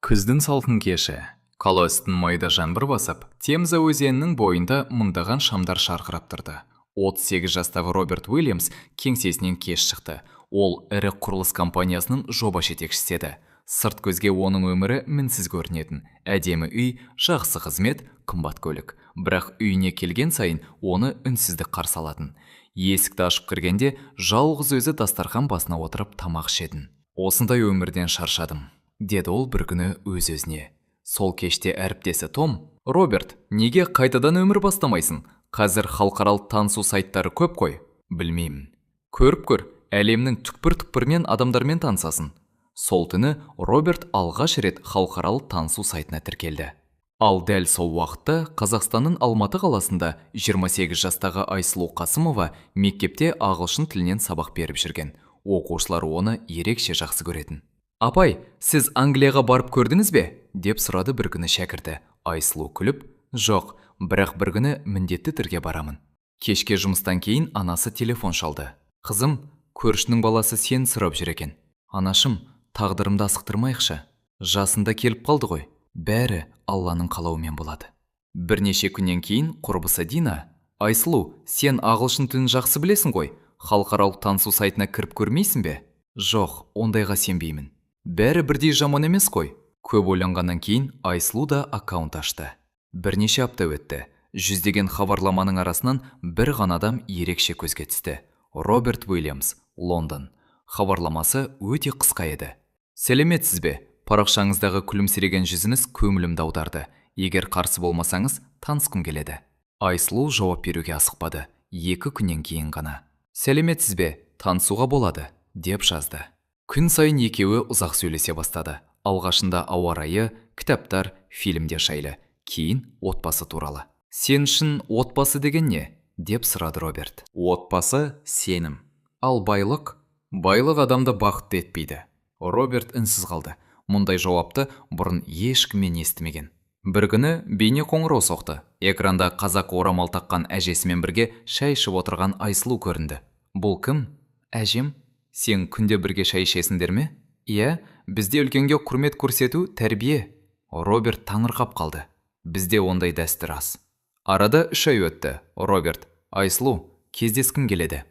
Күздің салқын кеші. Қала үстін майда жаңбыр басып, Темза өзенінің бойында мыңдаған шамдар шарқырап тұрды. 38 жастағы Роберт Уильямс кеңсесінен кеш шықты. Ол ірі құрылыс компаниясының жоба жетекшісі еді. Сырт көзге оның өмірі мінсіз көрінетін. Әдемі үй, жақсы қызмет, қымбат көлік. Бірақ үйіне келген сайын оны үнсіздік қарсы алатын. Есікті ашып кіргенде жалғыз өзі дастархан басына отырып тамақ ішетін. «Осындай өмірден шаршадым», – деді ол бір күні өз-өзіне. Сол кеште әріптесі Том: «Роберт, неге қайтадан өмір бастамайсың? Қазір халықаралық танысу сайттары көп қой». «Білмеймін». «Көріп көр, әлемнің түкпір-түкпірінен адамдармен танысасың». Сол түні Роберт алғаш рет халықаралық танысу сайтына тіркелді. Ал дәл сол уақытта Қазақстанның Алматы қаласында 28 жастағы Айсұлу Қасымова мектепте ағылшын тілінен сабақ беріп жүрген. Оқушылар оны ерекше жақсы көретін. «Апай, сіз Англияға барып көрдіңіз бе?» – деп сұрады бір күні шәкірті. Айсұлу күліп: «Жоқ, бірақ бір күні міндетті түрде барамын». Кешке жұмыстан кейін анасы телефон шалды. «Қызым, көршінің баласы сені сұрап жүр екен». «Анашым, тағдырымды асықтырмайықшы. Жасында келіп қалды ғой. Бәрі Алланың қалауымен болады». Бірнеше күннен кейін құрбысы Дина: «Айсұлу, сен ағылшын тілін жақсы білесің ғой. Халықаралық танысу сайтына кіріп көрмейсің бе?» «Жоқ, ондайға сенбеймін». «Бәрі бірдей жаман емес қой». Көп ойланғаннан кейін Айсұлу да аккаунт ашты. Бірнеше апта өтті. Жүздеген хабарламаның арасынан бір ғана адам ерекше көзге түсті. Роберт Уильямс, Лондон. Хабарламасы өте қысқа еді. «Сәлеметсіз бе? Парақшаңыздағы күлімсіреген жүзіңіз көңілімді аударды. Егер қарсы болмасаңыз, танысқым келеді». Айсұлу жауап беруге асықпады. 2 күннен кейін ғана: «Сәлеметсіз бе? Танысуға болады», – деп жазды. Күн сайын екеуі ұзақ сөйлесе бастады. Алғашында ауа райы, кітаптар, фильмдер жайлы, кейін отбасы туралы. «Сен үшін отбасы деген не?» – деп сұрады Роберт. «Отбасы – сенім. Ал байлық? Байлық адамды бақытты етпейді». Роберт үнсіз қалды. Мұндай жауапты бұрын ешкімнен естімеген. Бір күні бейне қоңырау соқты. Экранда қазақ орамал таққан әжесімен бірге шай ішіп отырған Айсұлу көрінді. «Бұл кім?» «Әжем». «Сен күнде бірге шай ішесіңдер ме?» «Иә, бізде үлкенге құрмет көрсету – тәрбие». Роберт таңырқап қалды. «Бізде ондай дәстүр аз». Арада 3 ай өтті. Роберт: «Айсұлу, кездескім келеді.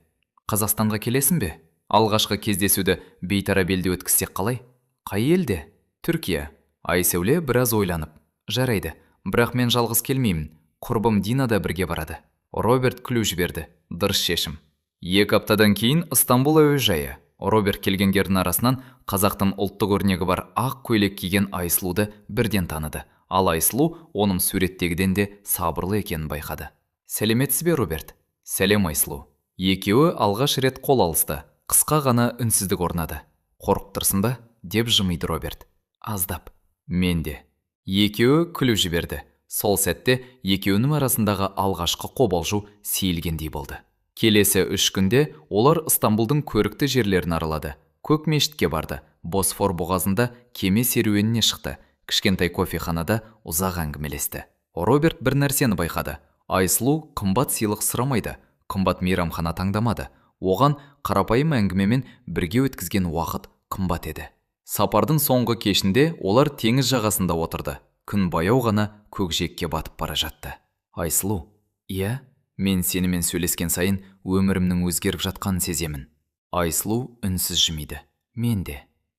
Қазақстанға келесің бе? Алғашқы кездесуді бейтарап елде өткізсек қалай?» «Қай елде?» «Түркия». Айсәуле біраз ойланып: «Жарайды, бірақ мен жалғыз келмеймін. Құрбым Дина да бірге барады». Роберт күліп жіберді: «Дұрыс шешім». 2 аптадан кейін Ыстамбул әуежайы. Роберт келгендердің арасынан қазақтың ұлттық өрнегі бар ақ көйлек киген Айсұлуды бірден таныды. Ал Айсұлу оның суреттегіден де сабырлы екенін байқады. «Сәлеметсіз бе, Роберт!» «Сәлем, Айсұлу!» Екеуі алғаш рет қол алысты. Қысқа ғана үнсіздік орнады. «Қорқып тұрсың ба?» – деп жымиды Роберт. «Аздап». «Мен де». Екеуі күліп жіберді. Сол сәтте екеуінің арасындағы алғашқы қобалжу сейілгендей болды. Келесі 3 күнде олар Ыстамбұлдың көрікті жерлерін аралады. Көк мешітке барды, Босфор бұғазында кеме серуеніне шықты, кішкентай кофеханада ұзақ әңгімелесті. Роберт бір нәрсені байқады: Айсұлу қымбат сыйлық сұрамайды, қымбат мейрамхана таңдамады. Оған қарапайым әңгімемен бірге өткізген уақыт қымбат еді. Сапардың соңғы кешінде олар теңіз жағасында отырды. Күн баяу ғана көкжиекке батып бара жатты. «Айсұлу». «Иә». «Мен сенімен сөйлескен сайын өмірімнің өзгеріп жатқанын сеземін». Айсұлу үнсіз жымиды. «Мен де.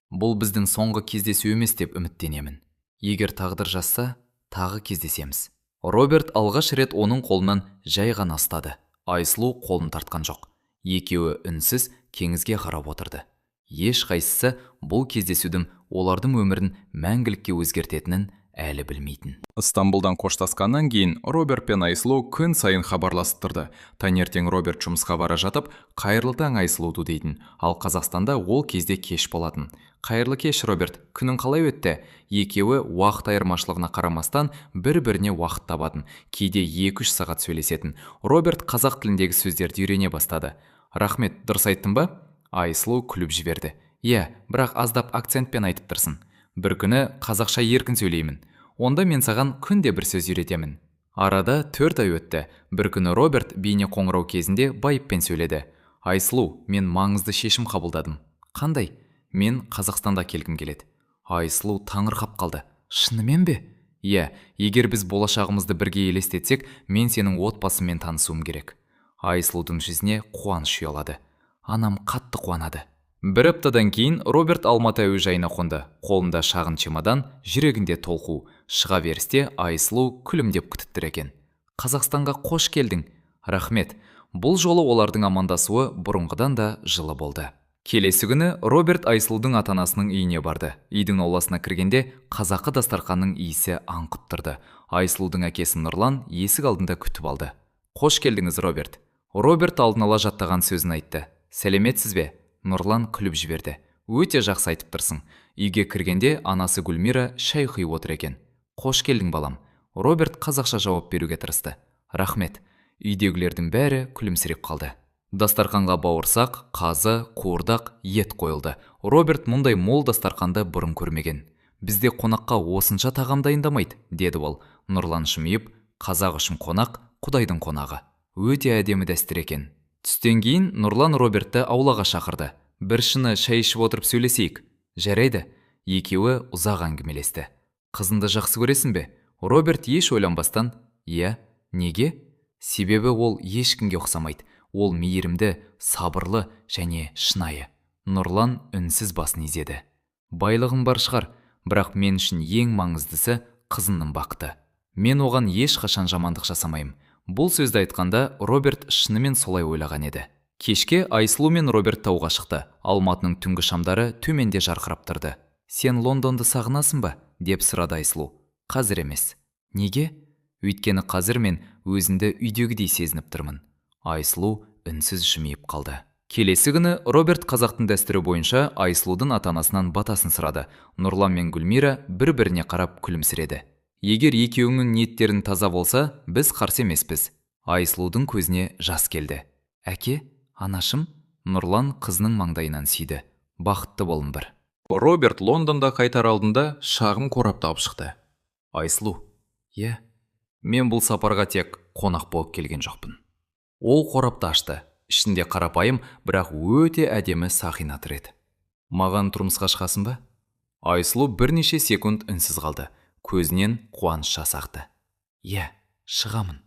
Бұл біздің соңғы кездесу емес деп үміттенемін. Егер тағдыр жазса, тағы кездесеміз». Роберт алғаш рет оның қолынан жай ғана ұстады. Айсұлу қолын тартқан жоқ. Екеуі үнсіз теңізге қарап отырды. Ешқайсысы бұл кездесудің олардың өмірін мәңгілікке өзгертетінін әлі білмейтін. Ыстамбұлдан қоштасқаннан кейін Роберт пен Айсұлу күн сайын хабарласып тұрды. Таңертең Роберт жұмысқа бара жатып: «Қайырлы таң, Айсұлу», – дейтін. Ал Қазақстанда ол кезде кеш болатын. «Қайырлы кеш, Роберт, күнің қалай өтті?» Екеуі уақыт айырмашылығына қарамастан бір-біріне уақыт табатын. Кейде 2-3 сағат сөйлесетін. Роберт қазақ тіліндегі сөздерді үйрене бастады. «Рахмет, дұрыс айттым ба?» Айсұлу күліп жіберді: «Иә, бірақ аздап акцентпен айтып тұрсың». «Бір күні қазақша еркін сөйлеймін. Онда мен саған күнде бір сөз үйретемін». Арада 4 ай өтті. Бір күні Роберт бейне қоңырау кезінде байыппен сөйледі: «Айсұлу, мен маңызды шешім қабылдадым». «Қандай?» «Мен Қазақстанда келгім келеді». Айсұлу таңырқап қалды. Шынымен бе? Иә, егер біз болашағымызды бірге елестетсек, мен сенің отбасыңмен танысуым керек. Айсұлудың жүзіне қуаныш ұялады. Анам қатты қуанады. Бір аптадан кейін Роберт Алматы әуежайына қонды. Қолында шағын чемодан, жүрегінде толқу. Шыға берісте Айсұлу күлімдеп күтіп тұр екен. Қазақстанға қош келдің. Рахмет. Бұл жолы олардың амандасуы бұрынғыдан да жылы болды. Келесі күні Роберт Айсұлудың ата-анасының үйіне барды. Үйдің ауласына кіргенде қазақы дастарқанның иісі аңқып тұрды. Айсұлудың әкесі Нұрлан есік алдында күтіп алды. Қош келдіңіз, Роберт. Роберт алдын ала жаттаған сөзін айтты. Сәлеметсіз бе? Нұрлан күліп жіберді. Өте жақсы айтып тұрсың. Үйге кіргенде анасы Гүлмира шай құйып отыр екен. Қош келдің, балам. Роберт қазақша жауап беруге тырысты. Рахмет. Үйдегілердің бәрі күлімсіреп қалды. Дастарқанға бауырсақ, қазы, қуырдақ, ет қойылды. Роберт мұндай мол дастарқанды бұрын көрмеген. Бізде қонаққа осынша тағам дайындамайды, деді ол. Нұрлан жымиып, қазақ үшін қонақ, Құдайдың қонағы. Өте әдемі дәстүр екен. Түстен кейін Нұрлан Робертті аулаға шақырды. Бір шыны шай ішіп отырып сөйлесейік. Жарайды. Екеуі ұзақ әңгімелесті. Қызыңды жақсы көресің бе? Роберт еш ойланбастан, иә, неге? Себебі ол ешкімге ұқсамайды. Ол мейірімді, сабырлы және шынайы. Нұрлан үнсіз басын изеді. Байлығым бар шығар, бірақ мен үшін ең маңыздысы қызымның бақыты. Мен оған ешқашан жамандық жасамаймын. Бұл сөзді айтқанда Роберт шынымен солай ойлаған еді. Кешке Айсұлу мен Роберт тауға шықты. Алматының түнгі шамдары төменде жарқырап тұрды. Сен Лондонды сағынасың ба? Деп сұрады Айсұлу. Қазір емес. Неге? Өйткені қазір мен өзімді үйдегідей сезініп тұрмын. Айсұлу үнсіз жымиып қалды. Келесі күні Роберт қазақтың дәстүрі бойынша Айсұлудың ата-анасынан батасын сұрады. Нұрлан мен Гүлмира бір-біріне қарап күлімсіреді. Егер екеуіңнің ниеттерің таза болса, біз қарсы емеспіз. Айсұлудың көзіне жас келді. Әке, анашым, Нұрлан қызының маңдайынан сүйді. Бақытты болын бір. Роберт Лондонда қайтар алдында шағын қорапты алып шықты. Айсұлу, иә, мен бұл сапарға тек қонақ болып келген жоқпын. Ол қорапты ашты. Ішінде қарапайым, бірақ өте әдемі сақина тұр еді. Маған тұрмысқа шығасың ба? Айсұлу бірнеше секунд үнсіз қалды. Көзінен қуаныш жас ақты. Иә, шығамын.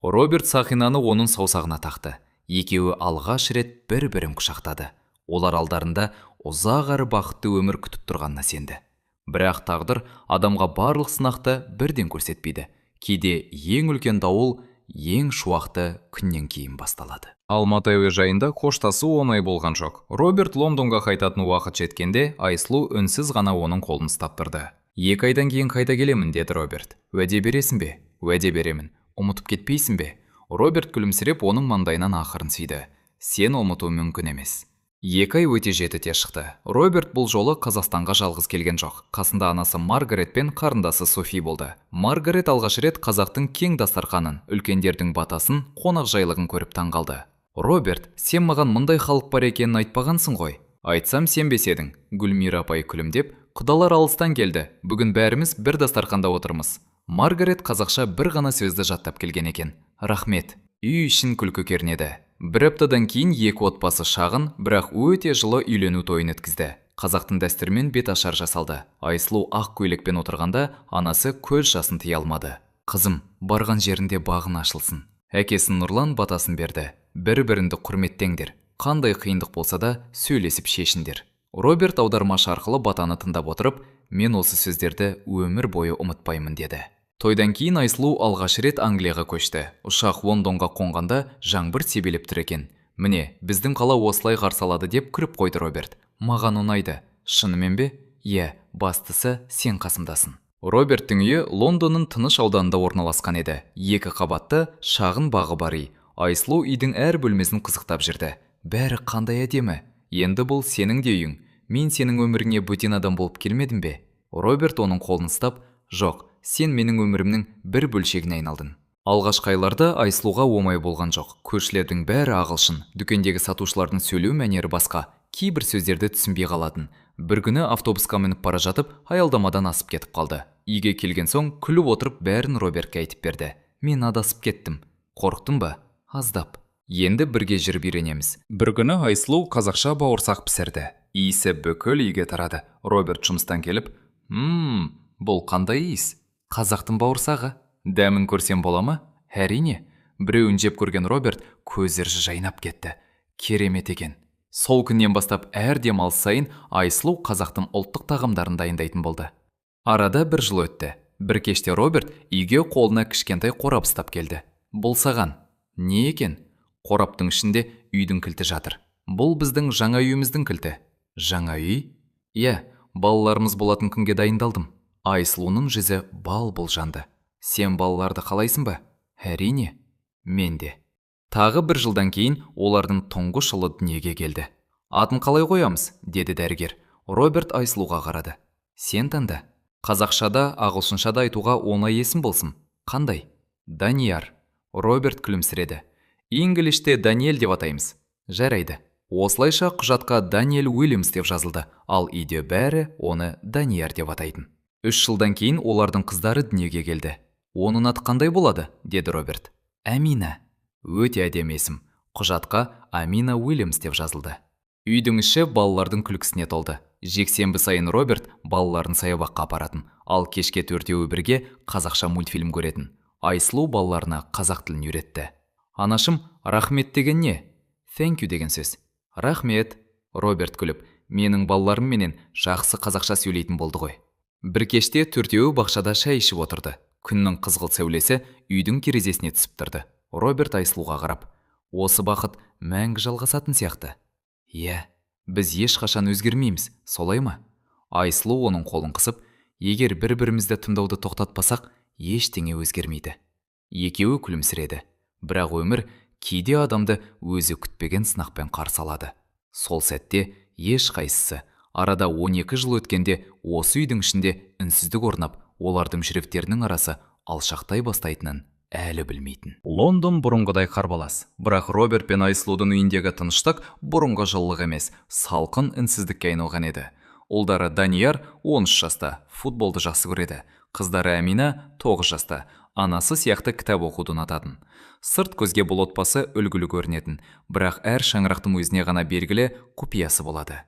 Роберт сақинаны оның саусағына тақты. Екеуі алғаш рет бір-бірін құшақтады. Олар алдарында ұзақ әрі бақытты өмір күтіп тұрғанына сенді. Бірақ тағдыр адамға барлық сынақты бірден көрсетпейді. Кейде ең үлкен дауыл ең шуақты күннен кейін басталады. Алматы әуежайында қоштасу оңай болған жоқ. Роберт Лондонға қайтатын уақыт жеткенде Айсұлу үнсіз ғана оның қолын ұстап тұрды. 2 айдан кейін қайта келемін, деді Роберт. Уәде бересің бе? Уәде беремін. Ұмытып кетпейсің бе? Роберт күлімсіреп оның маңдайынан ақырын сүйді. Сен ұмыту мүмкін емес. 2 ай өте жеті те шықты. Роберт бұл жолы Қазақстанға жалғыз келген жоқ. Қасында анасы Маргарет пен қарындасы Софи болды. Маргарет алғаш рет қазақтың кең дастарқанын, үлкендердің батасын, қонақжайлығын көріп таңғалды. Роберт, сен маған мұндай халық бар екенін айтпағансың ғой. Айтсам сенбес едің. Гүлмира апай күлімдеп, құдалар алыстан келді. Бүгін бәріміз бір дастарқанда отырмыз. Маргарет қазақша бір ғана сөзді жаттап келген екен. Рахмет. Үй ішін күлкі кернеді. Бір аптадан кейін екі отбасы шағын, бірақ өте жылы үйлену тойын өткізді. Қазақтың дәстүрімен бет ашар жасалды. Айсұлу ақ көйлекпен отырғанда анасы көз жасын тыя алмады. Қызым, барған жерінде бағың ашылсын. Әкесі Нұрлан батасын берді. Бір-біріңді құрметтеңдер. Қандай қиындық болса да сөйлесіп шешіндер. Роберт аудармашы арқылы батаны тыңдап отырып, мен осы сөздерді өмір бойы ұмытпаймын деді. Тойдан кейін Айсұлу алғаш рет Англияға көшті. Ұшақ Лондонға қонғанда жаңбыр себелеп тұр екен. Міне, біздің қала осылай қарсы алады деп күліп қойды Роберт. Маған ұнайды. Шынымен бе? Иә, бастысы сен қасымдасың. Роберттің үйі Лондонның тыныш ауданында орналасқан еді. 2 қабатты шағын бағы бар үй. Айсұлу үйдің әр бөлмесін қызықтап жүрді. Бәрі қандай әдемі. Енді бұл сенің де үйің. Мен сенің өміріңе бөтен адам болып келмедім бе? Роберт оның қолын ұстап, жоқ, сен менің өмірімнің бір бөлшегіне айналдың. Алғашқы айларда Айсұлуға оңай болған жоқ. Көршілердің бәрі ағылшын. Дүкендегі сатушылардың сөйлеу мәнері басқа. Кейбір сөздерді түсінбей қалатын. Бір күні автобусқа мініп бара жатып, аялдамадан асып кетіп қалды. Үйге келген соң күліп отырып бәрін Робертке айтып берді. Мен адасып кеттім. Қорықтың ба? Аздап. Енді бірге жүріп үйренеміз. Бір күні Айсұлу қазақша бауырсақ пісірді. Иісі бүкіл үйге тарады. Роберт жұмыстан келіп, Мм, бұл қандай иіс? Қазақтың бауырсағы. Дәмін көрсем бола ма? Әрине. Біреуін жеп көрген Роберт көздері жайнап кетті. Керемет екен. Сол күннен бастап әр демалыс сайын Айсұлу қазақтың ұлттық тағамдарын дайындайтын болды. Арада бір жыл өтті. Бір кеште Роберт үйге қолына кішкентай қорап ұстап келді. Бұл саған. Не екен? Қораптың ішінде үйдің кілті жатыр. Бұл біздің жаңа үйіміздің кілті. Жаңа үй? Иә, балаларымыз болатын күнге дайындалдым. Айсұлуның жүзі бал-бұл жанды. Сен балаларды қалайсың ба? Әрине, мен де. Тағы бір жылдан кейін олардың тұңғыш ұлы дүниеге келді. Атын қалай қоямыз? Деді дәрігер. Роберт Айсұлуға қарады. Сен таңда. Қазақшада, ағылшыншада айтуға оңай есім болсын. Қандай? Данияр. Роберт күлімсіреді. Инглиште Даниэль деп атаймыз. Жарайды. Осылайша құжатқа Даниэль Уильямс деп жазылды, ал үйде бәрі оны Данияр деп атайтын. 3 жылдан кейін олардың қыздары дүниеге келді. Оның аты қандай болады? Деді Роберт. Әмина. Өте әдемі есім. Құжатқа Амина Уильямс деп жазылды. Үйдің іші балалардың күлкісіне толды. Жексенбі сайын Роберт балаларын саябаққа апаратын, ал кешке төртеуі бірге қазақша мультфильм көретін. Айсұлу балаларына қазақ тілін үйретті. Анашым, рахмет деген не? Thank you деген сөз. Рахмет. Роберт күліп, менің балаларым менен жақсы қазақша сөйлейтін болды ғой. Бір кеште төртеуі бақшада шай ішіп отырды. Күннің қызғылт сәулесі үйдің терезесіне түсіп тұрды. Роберт Айсұлуға қарап, осы бақыт мәңгі жалғасатын сияқты. Иә, біз ешқашан өзгермейміз, солай ма? Айсұлу оның қолын қысып, егер бір-бірімізді тыңдауды тоқтатпасақ, ештеңе өзгермейді. Екеуі күлімсіреді. Бірақ өмір кейде адамды өзі күтпеген сынақпен қарсы алады. Сол сәтте ешқайсысы арада 12 жыл өткенде осы үйдің ішінде үнсіздік орнап, олардың жүректерінің арасы алшақтай бастайтынын әлі білмейтін. Лондон бұрынғыдай қарбалас. Бірақ Роберт пен Айсұлудың үйіндегі тыныштық бұрынғы жылылық емес, салқын үнсіздікке айналған еді. Ұлдары Данияр 13 жаста, футболды жақсы көреді. Қыздары Әмина 9 жаста, анасы сияқты кітап оқуды ұнататын. Сырт көзге бұл отбасы үлгілі көрінетін, бірақ әр шаңырақтың өзіне ғана белгілі құпиясы болады.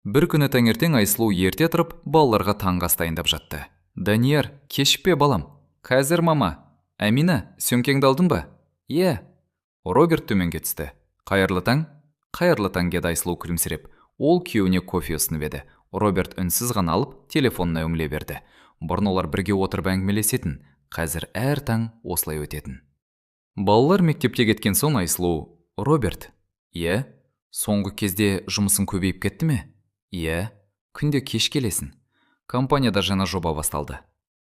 Бір күні таңертең Айсұлу ерте тұрып, балаларға таңғы ас дайындап жатты. Данияр, кешікпе балам. Қазір, мама. Әмина, сөмкеңді алдың ба? Иә. Роберт төменге түсті. Қайырлы таң? Қайырлы таң, деді Айсұлу күлімсіреп. Ол күйеуіне кофе ұсынып еді. Роберт үнсіз ғана алып, телефонына үңіле берді. Бұрын олар бірге отырып әңгімелесетін, қазір әр таң осылай өтетін. Балалар мектепке кеткен соң Айсұлу, Роберт, иә, соңғы кезде жұмысың көбейіп кетті ме? Иә, күнде кеш келесің. Компанияда жаңа жоба басталды.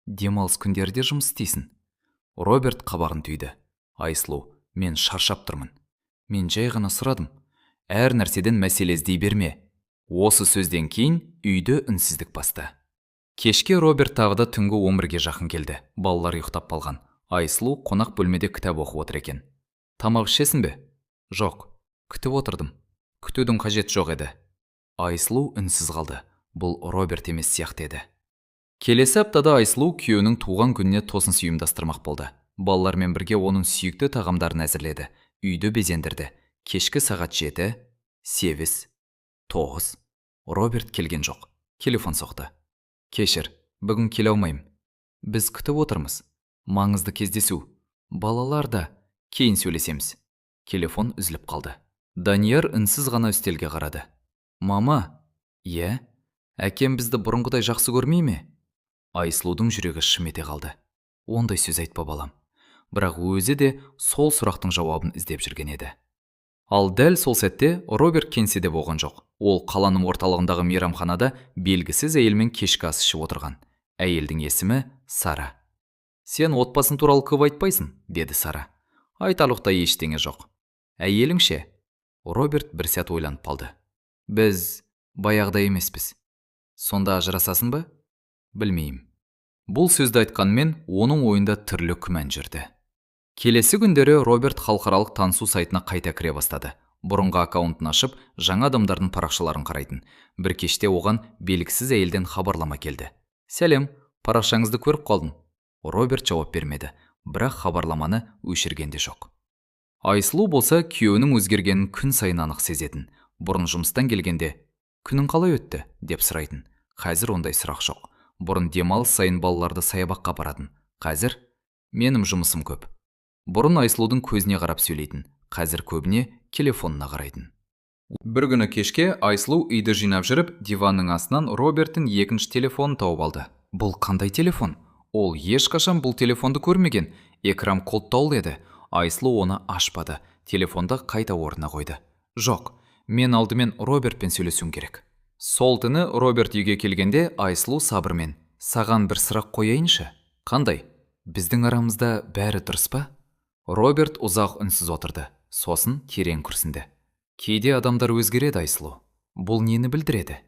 Демалыс күндері де жұмыс істейсің. Роберт қабағын түйді. Айсұлу, мен шаршап тұрмын. Мен жай ғана сұрадым. Әр нәрседен мәселе іздей берме. Осы сөзден кейін үйді үнсіздік басты. Кешке Роберт тағы да түнгі 11-ге жақын келді. Балалар ұйықтап қалған. Айсұлу қонақ бөлмеде кітап оқып отыр екен. Тамақ ішесің бе? Жоқ. Күтіп отырдым. Күтудің қажеті жоқ еді. Айсұлу үнсіз қалды. Бұл Роберт емес сияқты еді. Келесі аптада Айсұлу күйеуінің туған күніне тосын сый ұйымдастырмақ болды. Балалармен бірге оның сүйікті тағамдарын әзірледі. Үйді безендірді. Кешкі сағат 7, 8, 9. Роберт келген жоқ. Телефон соқты. Кешір, бүгін келе алмаймын. Біз күтіп отырмыз. Маңызды кездесу. Балалар да. Кейін сөйлесеміз. Телефон үзіліп қалды. Данияр үнсіз ғана үстелге қарады. Мама, иә, әкем бізді бұрынғыдай жақсы көрмей ме? Айсұлудың жүрегі шым ете қалды. Ондай сөз айтпа, балам. Бірақ өзі де сол сұрақтың жауабын іздеп жүрген еді. Ал дәл сол сәтте Роберт кеңседе болған жоқ. Ол қаланың орталығындағы мейрамханада белгісіз әйелмен кешкі ас ішіп отырған. Әйелдің есімі Сара. Сен отбасың туралы көп айтпайсың, деді Сара. Айтарлықтай ештеңе жоқ. Әйелің ше? Роберт бір сәт ойланып қалды. Біз баяғыдай емеспіз. Сонда ажырасасың ба? Білмеймін. Бұл сөзді айтқанмен оның ойында түрлі күмән жүрді. Келесі күндері Роберт халықаралық танысу сайтына қайта кіре бастады. Бұрынғы аккаунтын ашып, жаңа адамдардың парақшаларын қарайтын. Бір кеште оған белгісіз әйелден хабарлама келді. Сәлем, парақшаңызды көріп қалдым. Роберт жауап бермеді, бірақ хабарламаны өшірген де жоқ. Айсұлу болса күйеуінің өзгергенін күн сайын анық сезетін. Бұрын жұмыстан келгенде, күнің қалай өтті, деп сұрайтын. Қазір ондай сұрақ жоқ. Бұрын демалыс сайын балаларды саябаққа апаратын. Қазір менің жұмысым көп. Бұрын Айсұлудың көзіне қарап сөйлейтін, қазір көбіне телефонына қарайтын. Бір күні кешке Айсұлу үйді жинап жүріп, диванның астынан Роберттің екінші телефонын тауып алды. Бұл қандай телефон? Ол ешқашан бұл телефонды көрмеген. Экран құлыптаулы еді. Айсұлу оны ашпады. Телефонды қайта орнына қойды. Жоқ, мен алдымен Робертпен сөйлесуім керек. Сол түні Роберт үйге келгенде Айсұлу сабырмен: "Саған бір сұрақ қояйыншы." "Қандай?" "Біздің арамызда бәрі дұрыс па?" Роберт ұзақ үнсіз отырды. Сосын терең күрсінді. "Кейде адамдар өзгереді, Айсұлу. Бұл нені білдіреді?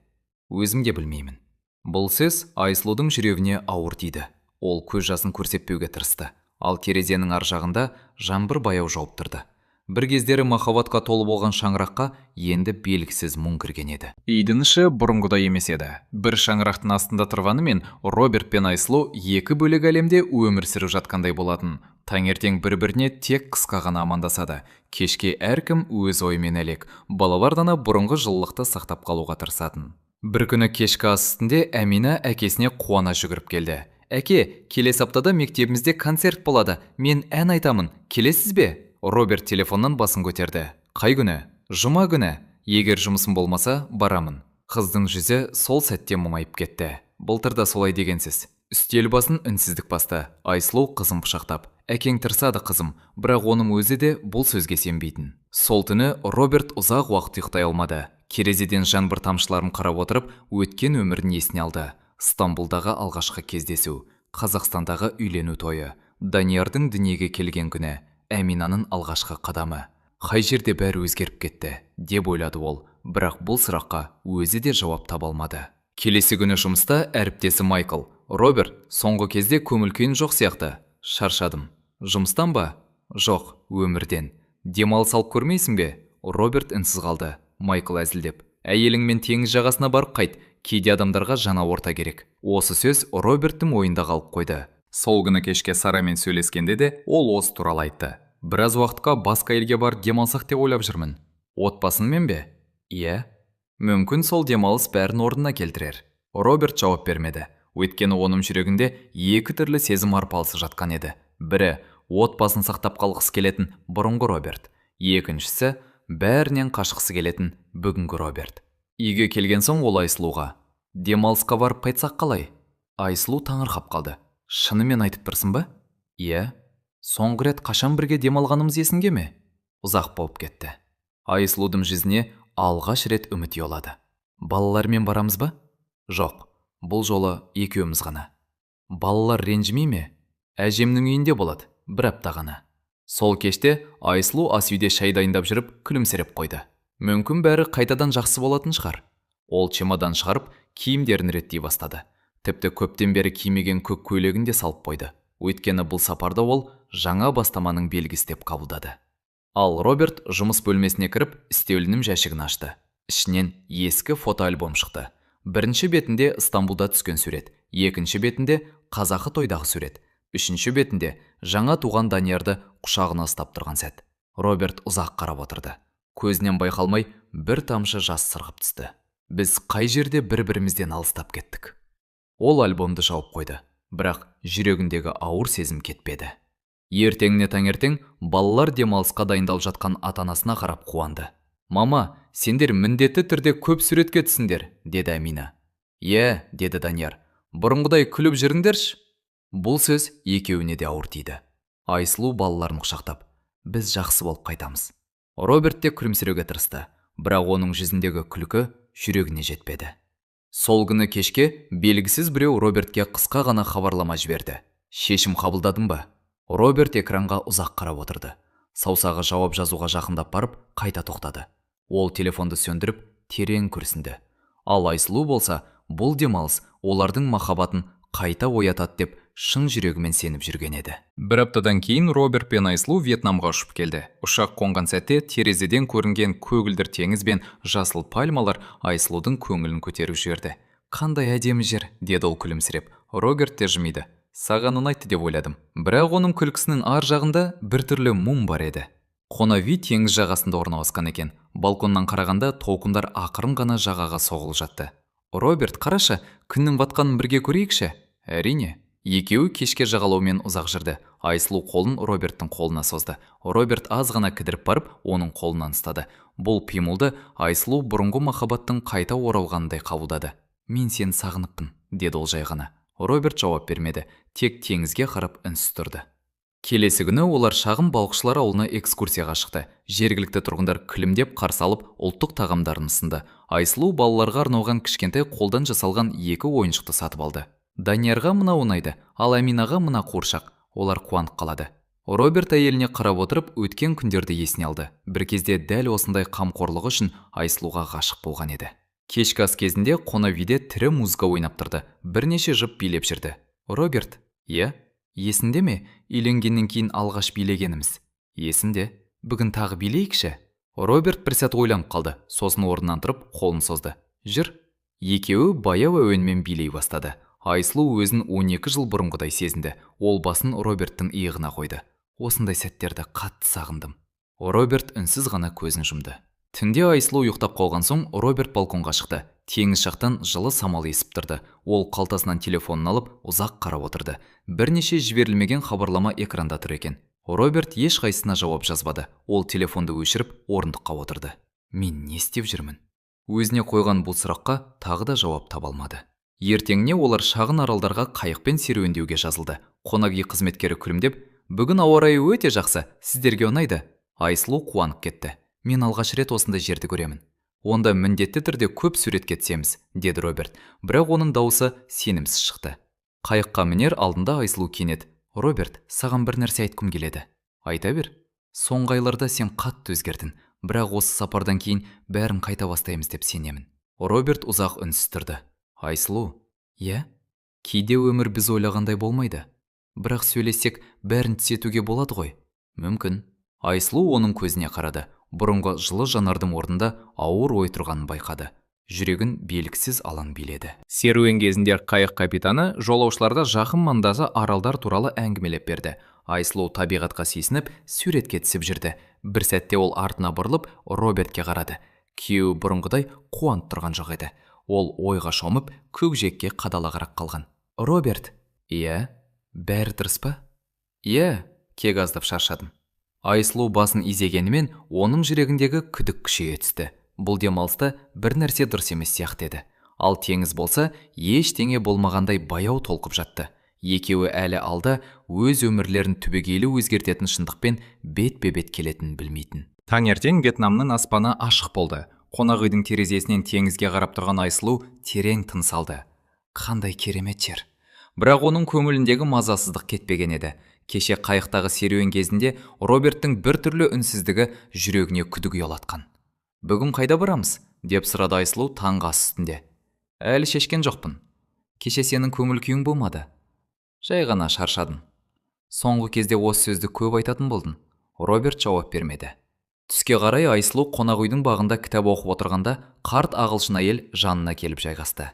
Өзім де білмеймін." Бұл сөз Айсұлудың жүрегіне ауыр тиді. Ол көз жасын көрсетпеуге тырысты. Ал терезенің ар жағында жаңбыр баяу жауып тұрды. Бір кездері махаббатқа толы болған шаңыраққа енді белгісіз мұң кірген еді. Үйдің іші бұрынғыдай емес еді. Бір шаңырақтың астында тұрғанымен, Роберт пен Айсұлу екі бөлек әлемде өмір сүріп жатқандай болатын. Таңертең бір-біріне тек қысқа ғана амандасады. Кешке әркім өз ойымен әлек. Балалар дана бұрынғы жылылықты сақтап қалуға тырысатын. Бір күні кешкі ас үстінде Әмина әкесіне қуана жүгіріп келді. "Әке, келесі аптада мектебімізде концерт болады. Мен ән айтамын. Келесіз бе?" Роберт телефоннан басын көтерді. "Қай күні?" "Жұма күні. Егер жұмысым болмаса, барамын." Қыздың жүзі сол сәтте мұңайып кетті. "Былтыр да солай дегенсіз." Үстел басын үнсіздік басты. Айсұлу қызын құшақтап: "Әкең тырысады, қызым, бірақ оның өзі де бұл сөзге сенбейтін." Сол түні Роберт ұзақ уақыт ұйықтай алмады. Терезеден жаңбыр тамшыларын қарап отырып, өткен өмірін есіне алды. Стамбулдағы алғашқы кездесу, Қазақстандағы үйлену тойы, Даниярдың дүниеге келген күні, Әминаның алғашқы қадамы. Қай жерде бәрі өзгеріп кетті, деп ойлады ол, бірақ бұл сұраққа өзі де жауап таба алмады. Келесі күні жұмыста әріптесі Майкл: "Роберт, соңғы кезде көңіл күйің жоқ сияқты." "Шаршадым." "Жұмыстан ба?" "Жоқ, өмірден." "Демалыс алып көрмейсің бе?" Роберт үнсіз қалды. Майкл әзілдеп: "Әйеліңмен теңіз жағасына барып қайт, кейде адамдарға жаңа орта керек." Осы сөз Роберттің ойында қалып қойды. Сол күні кешке Сарамен сөйлескенде де ол осы туралы айтты. "Біраз уақытқа басқа елге барып демалсақ деп ойлап жүрмін." "Отбасыңмен бе?" "Иә." Мүмкін, сол демалыс бәрін орнына келтірер. Роберт жауап бермеді. Өйткені оның жүрегінде екі түрлі сезім арпалысып жатқан еді. Бірі отбасын сақтап қалғысы келетін бұрынғы Роберт. Екіншісі бәрінен қашқысы келетін бүгінгі Роберт. Үйге келген соң ол Айсұлуға: "Демалысқа барып қайтсақ қалай?" Айсұлу таңырқап қалды. "Шынымен айтып тұрсың ба?" "Иә." "Соңғы рет қашан бірге демалғанымыз есіңде ме?" "Ұзақ болып кетті." Айсұлудың жүзіне алғаш рет үміт ұялады. "Балалармен барамыз ба?" "Жоқ, бұл жолы екеуміз ғана." "Балалар ренжімей ме?" "Әжемнің үйінде болады, бір апта ғана." Сол кеште Айсұлу ас үйде шай дайындап жүріп күлімсіреп қойды. Мүмкін, бәрі қайтадан жақсы болатын шығар. Ол чемодан шығарып, киімдерін реттей бастады. Тіпті көптен бері кимеген көк көйлегін де салып қойды. Өйткені бұл сапарды ол жаңа бастаманың белгісі деп қабылдады. Ал Роберт жұмыс бөлмесіне кіріп, үстелінің жәшігін ашты. Ішінен ескі фотоальбом шықты. Бірінші бетінде Стамбулда түскен сурет, екінші бетінде қазақы тойдағы сурет, үшінші бетінде жаңа туған Даниярды құшағына ұстап тұрған сәт. Роберт ұзақ қарап отырды. Көзінен байқалмай бір тамшы жас сырғып түсті. Біз қай жерде бір-бірімізден алыстап кеттік? Ол альбомды жауып қойды, бірақ жүрегіндегі ауыр сезім кетпеді. Ертеңіне таңертең балалар демалысқа дайындалып жатқан ата-анасына қарап қуанды. "Мама, сендер міндетті түрде көп суретке түсіңдер", – деді Әмина. "Иә", – деді Данияр. "Бұрынғыдай күліп жүріңдерші." Бұл сөз екеуіне де ауыр тиді. Айсұлу балаларын құшақтап: "Біз жақсы болып қайтамыз." Роберт те күлімсіреуге тырысты, бірақ оның жүзіндегі күлкі жүрегіне жетпеді. Сол күні кешке белгісіз біреу Робертке қысқа ғана хабарлама жіберді. "Шешім қабылдадың ба?" Роберт экранға ұзақ қарап отырды. Саусағы жауап жазуға жақындап барып, қайта тоқтады. Ол телефонды сөндіріп, терең күрсінді. Ал Айсұлу болса, бұл демалыс олардың махаббатын қайта оятады деп шын жүрегімен сеніп жүрген еді. Бір аптадан кейін Роберт пен Айсұлу Вьетнамға ұшып келді. Ұшақ қонған сәтте терезеден көрінген көгілдір теңіз бен жасыл пальмалар Айсұлудың көңілін көтеріп жіберді. "Қандай әдемі жер", – деді ол күлімсіреп. Роберт те жымиды. "Саған ұнайды деп ойладым." Бірақ оның күлкісінің ар жағында біртүрлі мұң бар еді. Қонақ үй теңіз жағасында орналасқан екен. Балконнан қарағанда толқындар ақырын ғана жағаға соғылып жатты. Роберт, қарашы, күннің батқанын бірге көрейікші. Әрине. Екеуі кешке жағалаумен ұзақ жүрді. Айсұлу қолын Роберттің қолына созды. Роберт аз ғана кідіріп барып, оның қолынан ұстады. Бұл пимылды Айсұлу бұрынғы махаббаттың қайта оралғанындай қабылдады. Мен сені сағыныппын, деді ол жай ғана. Роберт жауап бермеді, тек теңізге қарап үнсіз тұрды. Келесі күні олар шағын балықшылар ауылына экскурсияға шықты. Жергілікті тұрғындар күлімдеп қарсы алып, ұлттық тағамдарын ұсынды. Айсұлу балаларға арналған кішкентай қолдан жасалған екі ойыншықты сатып алды. Даниярға мынау ұнайды, ал Әминаға мына қуыршақ. Олар қуанып қалады. Роберт әйеліне қарап отырып, өткен күндерді есіне алды. Бір кезде дәл осындай қамқорлығы үшін Айсұлуға ғашық болған еді. Кешкі ас кезінде қонақ үйде тірі музыка ойнап тұрды. Бірнеше жұп билеп жүрді. Роберт, иә? Есіңде ме, үйленгеннен кейін алғаш билегеніміз? Есімде. Бүгін тағы билейікші. Роберт бір сәт ойланып қалды, сосын орнынан тұрып, қолын созды. Жүр. Екеуі баяу әуенмен билей бастады. Айсұлу өзін 12 жыл бұрынғыдай сезінді. Ол басын Роберттің иығына қойды. Осындай сәттерді қатты сағындым. Роберт үнсіз ғана көзін жұмды. Түнде Айсұлу ұйықтап қалған соң, Роберт балконға шықты. Теңіз жақтан жылы самал есіп тұрды. Ол қалтасынан телефонын алып, ұзақ қарап отырды. Бірнеше жіберілмеген хабарлама экранда тұр екен. Роберт ешқайсысына жауап жазбады. Ол телефонды өшіріп, орындыққа отырды. Мен не істеп жүрмін? Өзіне қойған бұл сұраққа тағы да жауап таба алмады. Ертеңіне олар шағын аралдарға қайықпен серуендеуге жазылды. Қонақ үй қызметкері күлімдеп, «Бүгін ауа райы өте жақсы, сіздерге ұнайды». Айсұлу қуанып кетті. Мен алғаш рет осындай жерді көремін. Онда міндетті түрде көп суретке түсеміз, деді Роберт. Бірақ оның дауысы сенімсіз шықты. Қайыққа мінер алдында Айсұлу кенет, Роберт, саған бір нәрсе айтқым келеді. Айта бер. Соңғы айларда сен қатты өзгердің, бірақ осы сапардан кейін бәрін қайта бастаймыз деп сенемін. Роберт ұзақ үнсіз тұрды. Айсұлу, иә? Кейде өмір біз ойлағандай болмайды. Бірақ сөйлессек, бәрін түзетуге болады ғой. Мүмкін. Айсұлу оның көзіне қарады. Бұрынғы жылы жанардың орнында ауыр ой тұрғанын байқады. Жүрегін белгісіз алаң биледі. Серуен кезінде қайық капитаны жолаушыларға жақын маңдағы аралдар туралы әңгімелеп берді. Айсұлу табиғатқа сүйсініп, суретке түсіп жүрді. Бір сәтте ол артына бұрылып, Робертке қарады. Күйеуі бұрынғыдай қуанып тұрған жоқ еді. Ол ойға шомып, көкжиекке қадала қарап қалған. Роберт, иә, бәрі дұрыс па? Иә, кек аздап шаршадым. Айсұлу басын изегенімен оның жүрегіндегі күдік күшейе түсті. Бұл демалыста бір нәрсе дұрыс емес сияқты еді. Ал теңіз болса, ештеңе болмағандай баяу толқып жатты. Екеуі әлі алда өз өмірлерін түбегейлі өзгертетін шындықпен бетпе-бет келетінін білмейтін. Таңертең Вьетнамның аспаны ашық болды. Қонақ үйдің терезесінен теңізге қарап тұрған Айсұлу терең тыныс алды. Қандай керемет жер. Бірақ оның көңіліндегі мазасыздық кетпеген еді. Кеше қайықтағы серуен кезінде Роберттің біртүрлі үнсіздігі жүрегіне күдік ұялатқан. Бүгін қайда барамыз? Деп сұрады Айсұлу таңғы ас үстінде. Әлі шешкен жоқпын. Кеше сенің көңіл күйің болмады. Жай ғана шаршадым. Соңғы кезде осы сөзді көп айтатын болдың. Роберт жауап бермеді. Түске қарай Айсұлу қонақ үйдің бағында кітап оқып отырғанда қарт ағылшын әйел жанына келіп жайғасты.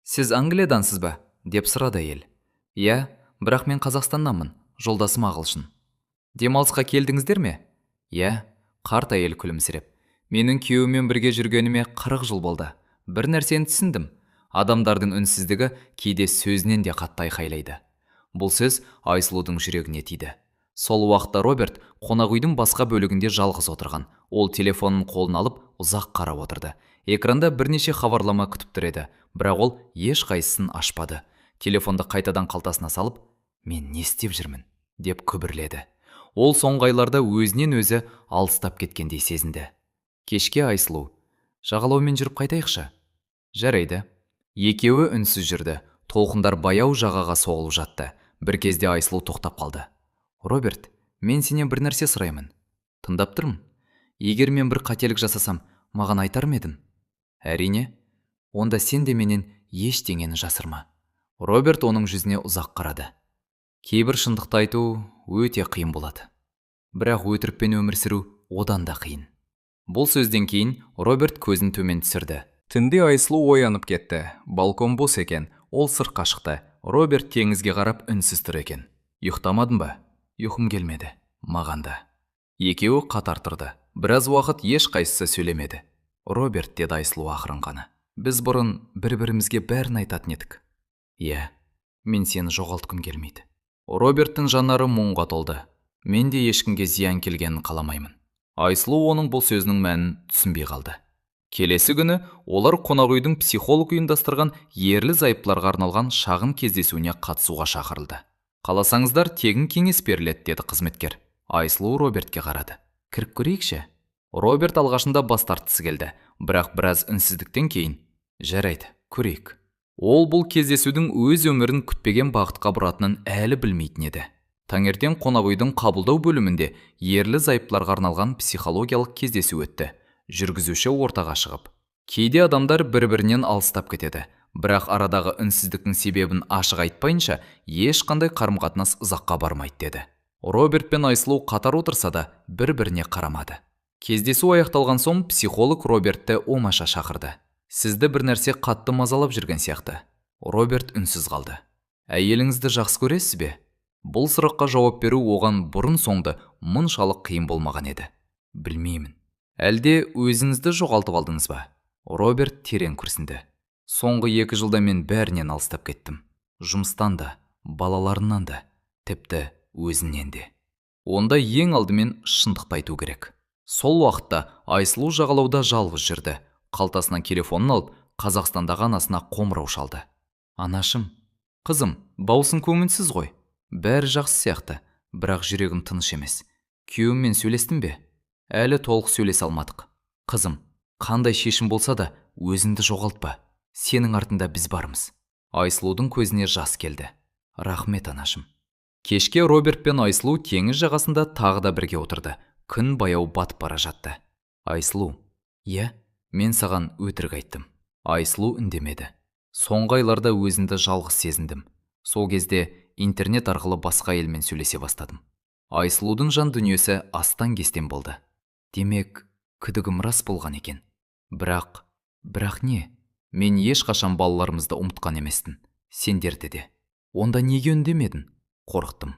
Сіз Англиядансыз ба? Деп сұрады әйел. Иә, бірақ мен Қазақстаннанмын. Жолдасым ағылшын. Демалысқа келдіңіздер ме? Иә, қарт әйел күлімсіреп. Менің күйеуіммен бірге жүргеніме 40 жыл болды. Бір нәрсені түсіндім. Адамдардың үнсіздігі кейде сөзінен де қатты айқайлайды. Бұл сөз Айсұлудың жүрегіне тиді. Сол уақытта Роберт қонақ үйдің басқа бөлігінде жалғыз отырған. Ол телефонын қолына алып, ұзақ қарап отырды. Экранда бірнеше хабарлама күтіп тұр еді, бірақ ол ешқайсысын ашпады. Телефонды қайтадан қалтасына салып, «Мен не істеп жүрмін?» деп күбірледі. Ол соңғы айларда өзінен өзі алыстап кеткендей сезінді. Кешке Айсұлу, «Жағалаумен жүріп қайтайықшы?» Жарайды. Екеуі үнсіз жүрді. Толқындар баяу жағаға соғылып жатты. Бір кезде Айсұлу тоқтап қалды. Роберт, мен сенен бір нәрсе сұраймын. Тыңдап тұрмын. Егер мен бір қателік жасасам, маған айтар ма едің? Әрине. Онда сен де менен ештеңені жасырма. Роберт оның жүзіне ұзақ қарады. Кейбір шындықты айту өте қиын болады. Бірақ өтірікпен өмір сүру одан да қиын. Бұл сөзден кейін Роберт көзін төмен түсірді. Түнде Айсұлу оянып кетті. Балкон бос екен. Ол сыртқа шықты. Роберт теңізге қарап үнсіз тұр екен. Ұйықтамадың ба? Ұйқым келмеді. Маған да. Екеуі қатар тұрды. Біраз уақыт ешқайсысы сөйлемеді. Роберт, деді Айсұлу ақырын ғана. Біз бұрын бір-бірімізге бәрін айтатын едік. Иә, мен сені жоғалтқым келмейді. Роберттің жанары мұңға толды. Мен де ешкімге зиян келгенін қаламаймын. Айсұлу оның бұл сөзінің мәнін түсінбей қалды. Келесі күні олар қонақ үйдің психолог ұйымдастырған ерлі-зайыптыларға арналған шағын кездесуіне қатысуға шақырылды. Қаласаңыздар, тегін кеңес беріледі, деді қызметкер. Айсұлу Робертке қарады. Кіріп көрейікші. Роберт алғашында бас тартқысы келді, бірақ біраз үнсіздіктен кейін: «Жарайды, көрейік». Ол бұл кездесудің өз өмірін күтпеген бағытқа бұратынын әлі білмейтін еді. Таңертең қонақ үйдің қабылдау бөлімінде ерлі-зайыптыларға арналған психологиялық кездесу өтті. Жүргізуші ортаға шығып: «Кейде адамдар бір-бірінен алыстап кетеді, бірақ арадағы үнсіздіктің себебін ашық айтпайынша ешқандай қарым-қатынас ұзаққа бармайды», – деді. Роберт пен Айсұлу қатар отырса да, бір-біріне қарамады. Кездесу аяқталған соң психолог Робертті оңаша шақырды. «Сізді бір нәрсе қатты мазалап жүрген сияқты». Роберт үнсіз қалды. «Әйеліңізді жақсы көресіз бе?» Бұл сұраққа жауап беру оған бұрын соңды мұншалық қиын болмаған еді. «Білмеймін». «Әлде өзіңізді жоғалтып алдыңыз ба?» Роберт терең күрсінді. «Соңғы 2 жылда мен бәрінен алыстап кеттім. Жұмыстан да, балаларынан да, тіпті өзінен де». Онда ең алдымен шындықты айту керек. Сол уақытта Айсұлу жағалауда жалғыз жүрді. Қалтасынан телефонын алып, Қазақстандағы анасына қоңырау шалды. «Анашым». «Қызым, даусың көңілсіз ғой». «Бәрі жақсы сияқты, бірақ жүрегім тыныш емес». «Күйеуіммен сөйлестің бе?» «Әлі толық сөйлесе алмадық». «Қызым, қандай шешім болса да, өзіңді жоғалтпа. Сенің артында біз бармыз». Айсұлудың көзіне жас келді. «Рахмет, анашым». Кешке Роберт пен Айсұлу теңіз жағасында тағы да бірге отырды. Күн баяу батып бара жатты. «Айсұлу». «Иә». «Мен саған өтірік айттым». Айсұлу үндемеді. «Соңғы айларда өзімді жалғыз сезіндім. Сол кезде интернет арқылы басқа әйелмен сөйлесе бастадым». Айсұлудың жан дүниесі астан-кестен болды. «Демек, күдігім рас болған екен. Бірақ не? Мен ешқашан балаларымызды ұмытқан емеспін. Сендерді де». «Онда неге үндемедің?» «Қорықтым.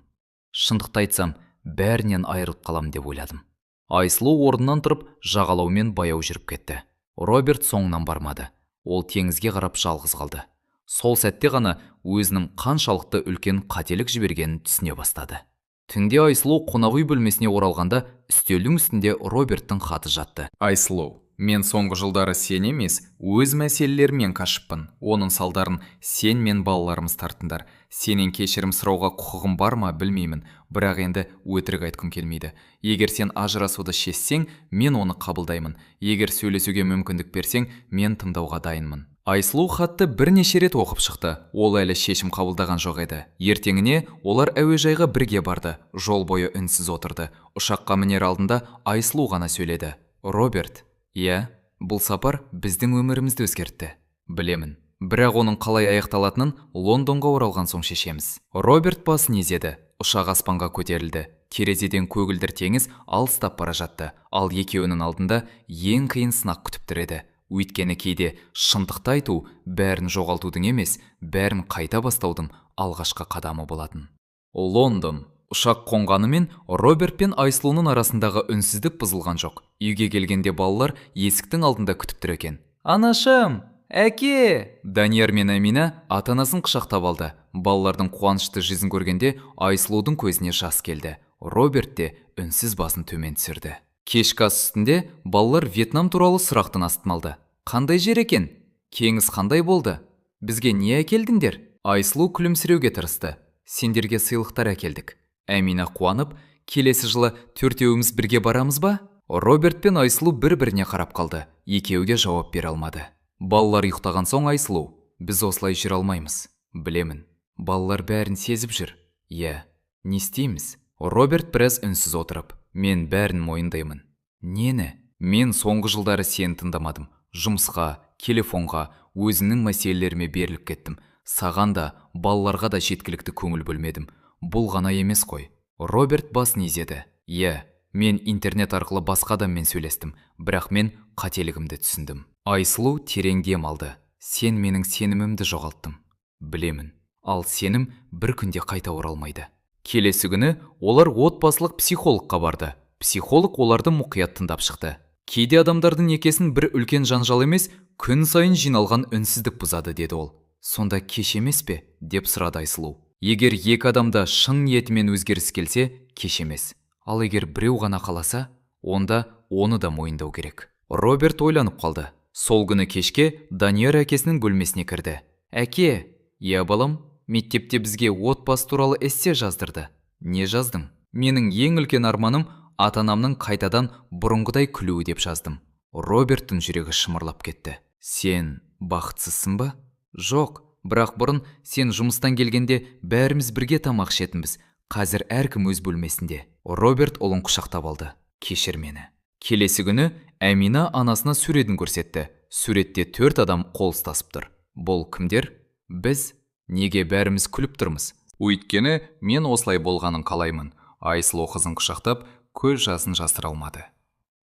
Шындықты айтсам, бәрінен айырылып қалам деп ойладым». Айсұлу орнынан тұрып, жағалаумен баяу жүріп кетті. Роберт соңынан бармады. Ол теңізге қарап жалғыз қалды. Сол сәтте ғана өзінің қаншалықты үлкен қателік жібергенін түсіне бастады. Түнде Айсұлу қонақ үй бөлмесіне оралғанда, үстелдің үстінде Роберттің хаты жатты. Айсұлу, мен соңғы жылдары сен емес, өз мәселелеріммен қашыппын. Оның салдарын сен мен балаларымыз тарттыңдар. Сенен кешірім сұрауға құқығым бар ма, білмеймін, бірақ енді өтірік айтқым келмейді. Егер сен ажырасуды шешсең, мен оны қабылдаймын. Егер сөйлесуге мүмкіндік берсең, мен тыңдауға дайынмын. Айсұлу хатты бірнеше рет оқып шықты. Ол әлі шешім қабылдаған жоқ еді. Ертеңіне олар әуежайға бірге барды. Жол бойы үнсіз отырды. Ұшаққа мінер алдында Айсұлу ғана сөйледі. «Роберт». «Иә». «Бұл сапар біздің өмірімізді өзгертті. Білемін. Бірақ оның қалай аяқталатынын Лондонға оралған соң шешеміз». Роберт басын изеді. Ұшақ аспанға көтерілді. Терезеден көгілдір теңіз алыстап бара жатты. Ал екеуінің алдында ең қиын сынақ күтіп тұр еді. Өйткені кейде шындықты айту бәрін жоғалтудың емес, бәрін қайта бастаудың алғашқы қадамы болатын. Лондон. Ұшақ қонғанымен, Роберт пен Айсұлуның арасындағы үнсіздік бұзылған жоқ. Үйге келгенде балалар есіктің алдында күтіп тұр екен. «Анашым! Әке!» Данияр мен Әмина ата-анасын құшақтап алды. Балалардың қуанышты жүзін көргенде Айсұлудың көзіне жас келді. Роберт те үнсіз басын төмен түсірді. Кешкі ас үстінде балалар Вьетнам туралы сұрақтың астын алды. «Қандай жер екен? Теңіз қандай болды? Бізге не әкелдіңдер?» Айсұлу күлімсіреуге тырысты. «Сендерге сыйлықтар әкелдік». Әмина қуанып: «Келесі жылы төртеуіміз бірге барамыз ба?» Роберт пен Айсұлу бір-біріне қарап қалды. Екеуі де жауап бере алмады. Балалар ұйықтаған соң Айсұлу: «Біз осылай жүре алмаймыз». «Білемін». «Балалар бәрін сезіп жүр». «Иә». «Не істейміз?» Роберт біраз үнсіз отырып: «Мен бәрін мойындаймын». «Нені?» «Мен соңғы жылдары сені тыңдамадым. Жұмысқа, телефонға, өзімнің мәселелеріме беріліп кеттім. Саған да, балаларға да жеткілікті көңіл бөлмедім. Бұл ғана емес қой». Роберт басын изеді. «Иә, мен интернет арқылы басқа адаммен сөйлестім, бірақ мен қателігімді түсіндім». Айсұлу терең дем алды. «Сен менің сенімімді жоғалттың». «Білемін». «Ал сенім бір күнде қайта оралмайды». Келесі күні олар отбасылық психологқа барды. Психолог оларды мұқият тыңдап шықты. Кейде адамдардың некесін бір үлкен жанжал емес, күн сайын жиналған үнсіздік бұзады, деді ол. Сонда кеш емес пе? Деп сұрады Айсұлу. Егер екі адамда шын ниетімен өзгеріс келсе, кеш емес. Ал егер біреу ғана қаласа, онда оны да мойындау керек. Роберт ойланып қалды. Сол күні кешке Данияр әкесінің бөлмесіне кірді. Әке, иә, балам, мектепте бізге отбасы туралы эссе жаздырды. Не жаздың? Менің ең үлкен арманым ата-анамның қайтадан бұрынғыдай күлуі деп жаздым. Роберттің жүрегі шымырлап кетті. Сен бақытсызсың ба? Жоқ, бірақ бұрын сен жұмыстан келгенде бәріміз бірге тамақ ішетінбіз. Қазір әркім өз бөлмесінде. Роберт ұлын құшақтап алды. Кешір мені. Келесі күні Әмина анасына суретін көрсетті. Суретте 4 адам қол ұстасып тұр. Бұл кімдер? Біз. Неге бәріміз күліп тұрмыз? Өйткені мен осылай болғанын қалаймын. Айсұлу қызын құшақтап, көз жасын жасыра алмады.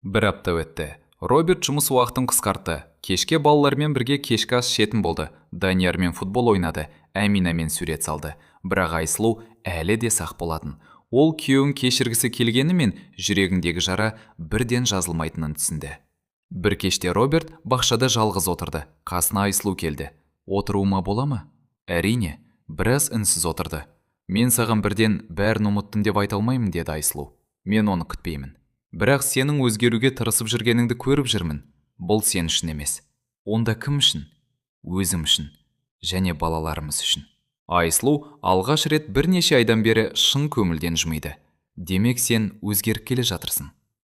Бір апта өтті. Роберт жұмыс уақытын қысқартты. Кешке балалармен бірге кешкі ас ішетін болды. Даниярмен футбол ойнады, Әминамен сурет салды. Бірақ Айсұлу әлі де сақ болатын. Ол күйеуін кешіргісі келгенімен жүрегіндегі жара бірден жазылмайтынын түсінді. Бір кеште Роберт бақшада жалғыз отырды. Қасына Айсұлу келді. Отыруыма бола ма? Әрине, біраз үнсіз отырды. Мен саған бірден бәрін ұмыттым деп айта алмаймын, деді Айсұлу. Мен оны күтпеймін. Бірақ сенің өзгеруге тырысып жүргеніңді көріп жүрмін. Бұл сен үшін емес. Онда кім үшін? Өзім үшін және балаларымыз үшін. Айсұлу алғаш рет бірнеше айдан бері шын көңілден жымиды. Демек, сен өзгеріп келе жатырсың.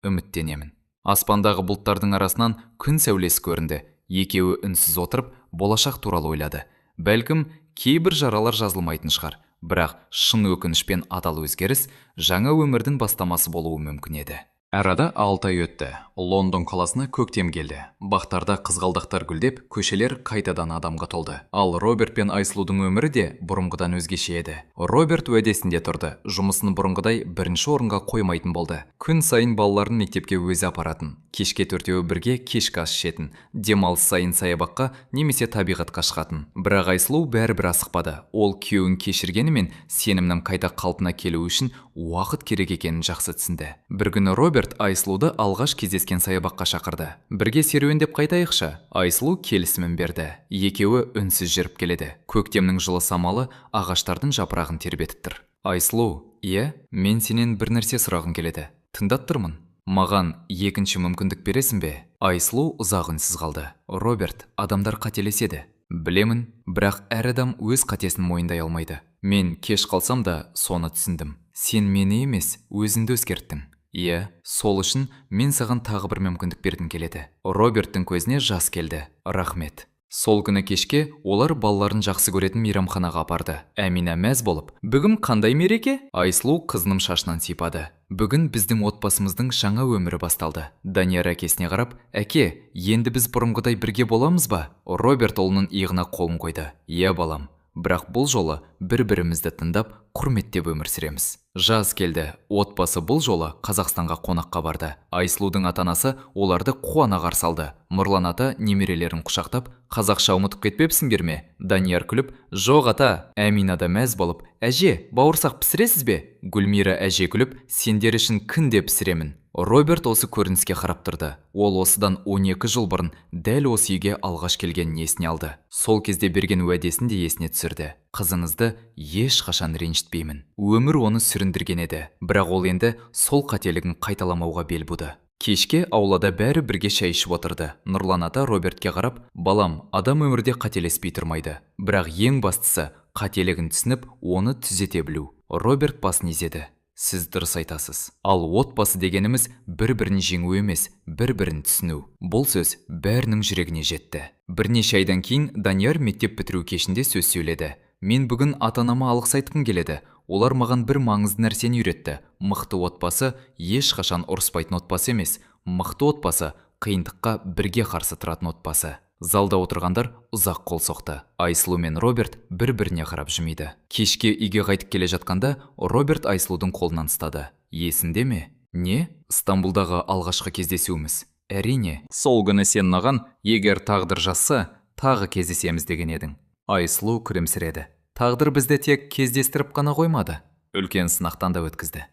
Үміттенемін. Аспандағы бұлттардың арасынан күн сәулесі көрінді. Екеуі үнсіз отырып, болашақ туралы ойлады. Бәлкім, кейбір жаралар жазылмайтын шығар, бірақ шын өкініш пен адал өзгеріс жаңа өмірдің бастамасы болуы мүмкін еді. Арада 6 ай өтті. Лондон қаласына көктем келді. Бақтарда қызғалдақтар гүлдеп, көшелер қайтадан адамға толды. Ал Роберт пен Айсұлудың өмірі де бұрынғыдан өзгеше еді. Роберт уәдесінде тұрды. Жұмысын бұрынғыдай бірінші орынға қоймайтын болды. Күн сайын балаларын мектепке өзі апаратын. Кешке төртеуі бірге кешкі ас ішетін. Демалыс сайын саябаққа немесе табиғатқа шығатын. Бірақ Айсұлу бәрібір асықпады. Ол күйеуін кешіргенімен сенімнің қайта қалпына келуі үшін уақыт керек екенін жақсы түсінді. Бір күні Роберт Айсұлуды алғаш кездескен саябаққа шақырды. Бірге серуендеп қайтайықшы. Айсұлу келісімін берді. Екеуі үнсіз жүріп келеді. Көктемнің жылы самалы ағаштардың жапырағын тербетіп тұр. Айсұлу, иә, мен сенен бір нәрсе сұрағым келеді. Тыңдап тұрмын. Маған екінші мүмкіндік бересің бе? Айсұлу ұзақ үнсіз қалды. Роберт, адамдар қателеседі. Білемін, бірақ әр адам өз қатесін мойындай алмайды. Мен кеш қалсам да соны түсіндім. Сен мені емес, өзіңді өзгерттің. Иә, сол үшін мен саған тағы бір мүмкіндік бергім келеді. Роберттің көзіне жас келді. Рахмет. Сол күні кешке олар балаларын жақсы көретін мейрамханаға апарды. Әмина мәз болып, бүгін қандай мереке? Айсұлу қызының шашынан сипады. Бүгін біздің отбасымыздың жаңа өмірі басталды. Данияр әкесіне қарап, әке, енді біз бұрынғыдай бірге боламыз ба? Роберт ұлының иығына қолын қойды. Иә, балам, бірақ бұл жолы бір-бірімізді тыңдап, құрметтеп өмір сүреміз. Жаз келді. Отбасы бұл жолы Қазақстанға қонаққа барды. Айсұлудың ата-анасы оларды қуана қарсы алды. Нұрлан ата немерелерін құшақтап, қазақша ұмытып кетпепсіңдер ме? Данияр күліп, жоқ ата. Әмина да мәз болып, әже, бауырсақ пісіресіз бе? Гүлмира әже күліп, сендер үшін күнде пісіремін. Роберт осы көрініске қарап тұрды. Ол осыдан 12 жыл бұрын дәл осы үйге алғаш келгенін есіне алды. Сол кезде берген уәдесін де есіне түсірді. Қызыңызды ешқашан ренжітпеймін. Өмір оны сүріндірген еді, бірақ ол енді сол қателігін қайталамауға бел буды. Кешке аулада бәрі бірге шай ішіп отырды. Нұрлан ата Робертке қарап, балам, адам өмірде қателеспей тұрмайды. Бірақ ең бастысы қателігін түсініп, оны түзете білу. Роберт басын изеді. Сіз дұрыс айтасыз. Ал отбасы дегеніміз бір-бірін жеңу емес, бір-бірін түсіну. Бұл сөз бәрінің жүрегіне жетті. Бірнеше айдан кейін Данияр мектеп бітіру кешінде сөз сөйледі. Мен бүгін ата-анама алғыс айтқым келеді. Олар маған бір маңызды нәрсені үйретті. Мықты отбасы ешқашан ұрыспайтын отбасы емес. Мықты отбасы қиындыққа бірге қарсы тұратын отбасы. Залда отырғандар ұзақ қол соқты. Айсұлу мен Роберт бір-біріне қарап жымиды. Кешке үйге қайтып келе жатқанда Роберт Айсұлудың қолынан ұстады. Есінде ме? Не? Стамбулдағы алғашқы кездесуіміз. Әрине. Сол күні сен маған, егер тағдыр жазса, тағы кездесеміз деген едің. Айсұлу күлімсіреді. Тағдыр бізді тек кездестіріп қана қоймады. Үлкен сынақтан да өткізді.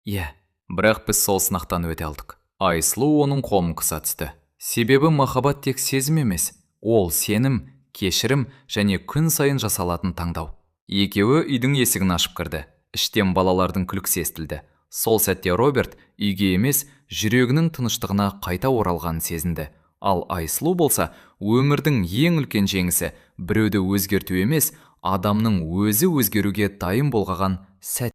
Иә, бірақ біз сол сынақтан өте алдық. Айсұлу оның қолын қыса түсті. Себебі махаббат тек сезім емес, ол сенім, кешірім және күн сайын жасалатын таңдау. Екеуі үйдің есігін ашып кірді. Іштен балалардың күлкісі естілді. Сол сәтте Роберт үйге емес, жүрегінің тыныштығына қайта оралғанын сезінді. Ал Айсұлу болса, өмірдің ең үлкен жеңісі біреуді өзгерту емес, адамның өзі өзгеруге дайын болғаған сәт.